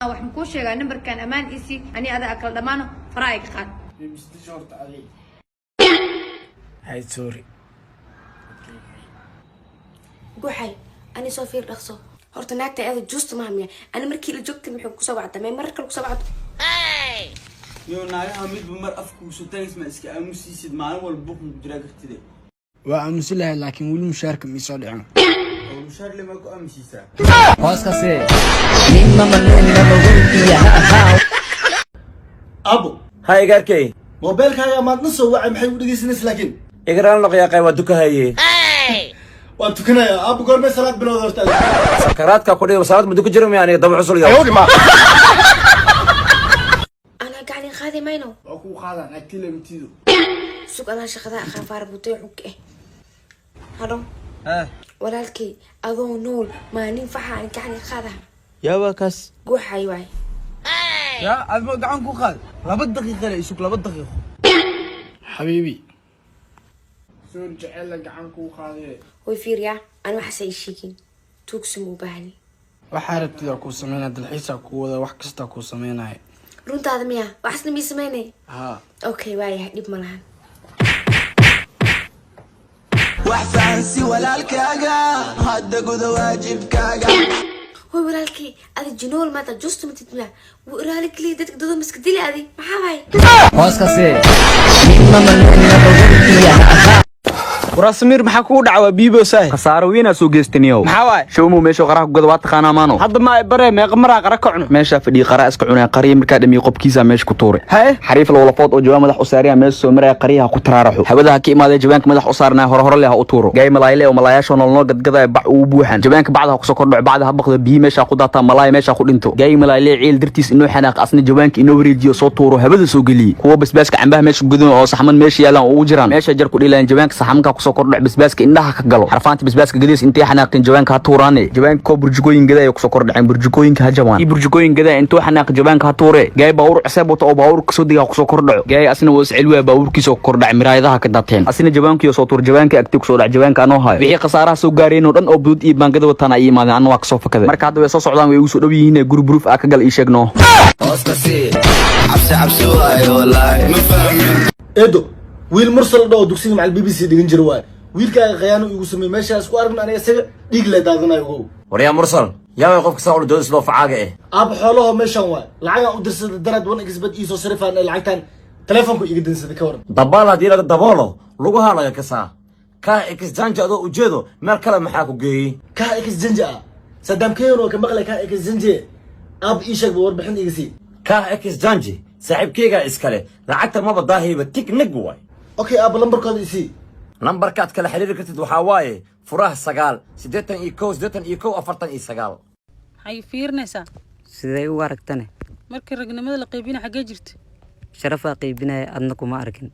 Waxaan kuu sheegaa, nambarkan ammaan isi ani adaa kala dhammaano, faraha iga qaad. Bibisdish horta adig. Hay, sorry. Guxay, ani soo fiir, dhaqso. Horta naagta ayada juusta maha miya? Ani markii la joogtay muxuu kusoo wacda? Mee marar kale kusoo wacdo? Yo, naagaha midba mar afkuusu tagays, ma iska aamusiisid? Maalin walba buuq ku jiraa kartide. Waa aamusi lahay, laakiin weli mushaarka mii soo dhicin. Oo mushaar le maa ku aamusiisaa? Hooskase. Abo. Ha, igaarkey. Moobeelkaaga maadna soo wacay, maxay u dhegeysanaysa laakiin? Igaraan noqyaaqay, waa dukahaye. Waan tukanayaa. Abo, goormee salaad bilowda horta? Sakaraadka ku dhigo, salaad ma duka jiro miya? Aniga daba cusul yo. Anaa gacnin qaadi mayno. Waa kuu qaadaan agtile mtido. Sug, anaa shaqada aqaan, faara butay xug eh hadho. Walaalkay, adoo nool maalin faxa aan gacnin qaada. Yaa, waa kaas. Guxay waay. Yaa, adma gacan ku qaad. 2 daqiiqa le isug, 2 daqiiqo. Xabiibi, soor, jecela gacan kuu qaadee. Way fiiriyaa, ani waxaas ay sheegin, tuugsi ma u baahni. Waxaa rabtidaa kuu sameynaya, dalxiisaa kuu wada, wax kastaa kuu sameynaya. Runtaada miya? Waxasna mii sameynay? Haa. Okay, waayahay, dhib ma lahan. Wax fahansi walaalkaaga, hadda guda waajibkaaga. Hoy walaalkay, adi jinool maanta juusta matid miya? Wuu iraali keliya dadka dado maska dili. Adi maxaa waay? Hooskase. Waraa Samiir, maxaa kugu dhaca? Waa biiboosaay. Khasaaro weynaa soo geystaniyow. Maxaa waay? Showmow meesha qaraha ku gada waa taqaanaa maano? Hadda ma bare, meeqa maraa qara ka cuno? Meeshaa fadhiya, qara iska cunaya. Qariya markaa dhamiye, qobkiisaa meesha ku tuuray. Haye. Xariif lowlafood oo jawaan madax u saariya meesha soo maraya, qariyaha ku taraaraxo, hawada ha ka imaadee. Jawaanka madax u saarnaya, hore hore leh ha u tuuro. Gaay malayle oo malaayaasha noolnoo gadgadaya, bac ugu buuxan jawaanka, bacda ha kusoo kordhaco, bacda ha baqdo, biyi meesha ku daataa, malaaya meesha ku dhinto. Gaay malayle ciil dartiis inoo xanaaq, asna jawaanka inoo wareejiyo, soo tuuro, hawada soo geliye. Kuwa basbaaska cambaha meesha gudan oo saxman meesha yaalaan ugu jiraan, meesha jar ku dhilayaan, jawaanka saxmanka kusoo kordhac, basbaaska indhaha ka galo. Xarfaanta basbaaska gadiis intay xanaaqin, jawaanka ha tuuraane. Jawaanka koo burjukooyin gadaya kusoo kordhaceen, burjukooyinka ha jabaan. Ii burjukooyin gadaya intuu xanaaq, jawaanka ha tuure. Gaay baawur cuseeb wata oo baawur kasoo diga ha kusoo kordhaco. Gaay asna wuu iscel waaya, baawurkiisa oo kordhacay, miraayadaha ka daateen. Asna jawaankii soo tuur, jawaanka agti kusoo dhac, jawaanka anoo hayo. Wixii khasaaraha soo gaareen oo dhan oo budud iyo baangada wataan ay imaadeen, anna waa kasoo fakaday. Marka hadda way soo socdaan, way igu soo dhow yihiin. Guri buruuf ah ka gal, ii sheegno. Hooskasi cabsi cabsi waayo, wallaahi ma fahmin. Eedo, wiil Mursal dho oo dugsiga macal BBC dhigan jira waay. Wiilkaaga khayaano igu sameey. Meeshaa isku aragna aniga isaga, dhiig le daadanayo, ogow. Waryaa Mursal, yaa way qofka saa ula doodis loo facaaga eh? Aaba, xoolaho meeshaan waay. Lacagaan u dirsada daraad, 1xBet iisoo sarifaan, lacagtaan telefoonku iga dansaday, ka waran? Dabaal haddii laga daboolo, lugahaa laga kasaa. Kaa exchange adoo ujeedo, meel kale maxaa ku geeyey? Kaa exchange ah Saddam Keyn oo ka maqlay. Kaa exchange, aab, ii sheeg ba, warbixin iga sii. Kaa exchange saaxiibkeygaa iskale, lacagta maba daahayba, tignig waay. Okay aaba, lambarkooda isii. Nambarkaad kala xiriiri kartid waxaa waaye furaha 9 81 81 49. Maxay fiirinaysaa? Sidee u aragtane? Markii ragnimada la qaybina, xaggee jirta? Sharafaa qaybinaya, adna kuma arkin.